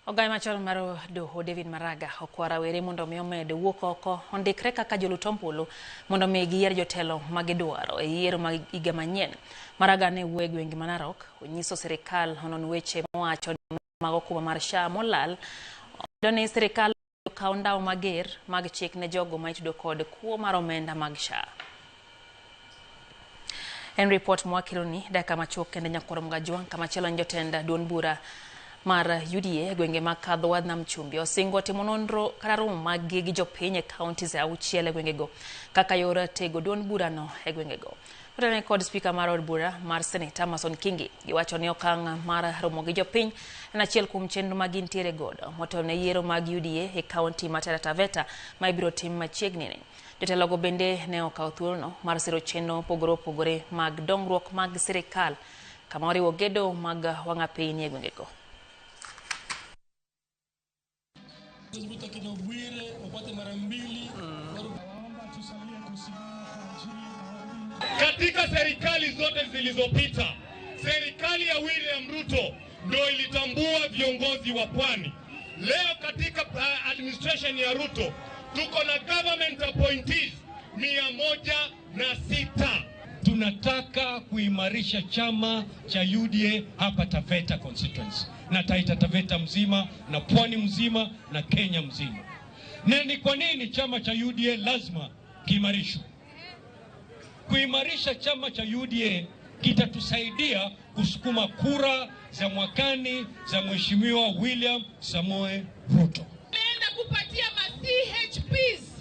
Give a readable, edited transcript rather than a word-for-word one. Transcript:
Ogai machon mar doho David Maraga okwa rawere mondo mi omed wuok oko ondikre kaka jolut ombulu mondo mi giyier jotelo ma gidwaro e yiero mag higa manyien. Maraga ne wuoyo e gwenge ma Narok, onyiso sirikal onon weche mowacho mag okumba mar SHA molal. Omedo ni sirikal okaw ndawa mager mag chik ne jogo ma itudo kod kuo mar omenda mag SHA. En ripot mwakeloni dakika machuok kende nyakwar Mgajwang' kamachielo en jotend duond bura mar UDA e gwenge mag Kadho Nam Chumbi osingo timo nonro kata romo maggi gi jopiny e counties auchiel e gwengego kaka yor tego duond burano e gwengego. Otene kod spika mar od bura mar Senate Amason Kingi giwacho ni okang' mar romo gi jopiny en achiel kuom chenro ma gintiere godo motelo ne yiero mag UDA e kaunti ma Taita Taveta ma ibiro tim machiegni ni. Jotelogo bende ne okawo thuolono mar siro chenro mopogore opogore mag dongruok mag sirikal kama oriwo gedo mag wang'apiny e gwengego. Katika serikali zote zilizopita, serikali ya William Ruto ndio ilitambua viongozi wa pwani. Leo katika administration ya Ruto tuko na government appointees 106. Tunataka kuimarisha chama cha UDA hapa Taveta constituency na Taita Taveta mzima na pwani mzima na Kenya mzima. Na ni kwa nini chama cha UDA lazima kiimarishwe? Kuimarisha chama cha UDA kitatusaidia kusukuma kura za mwakani za Mheshimiwa William Samoei Ruto. Tumeenda kupatia ma CHPs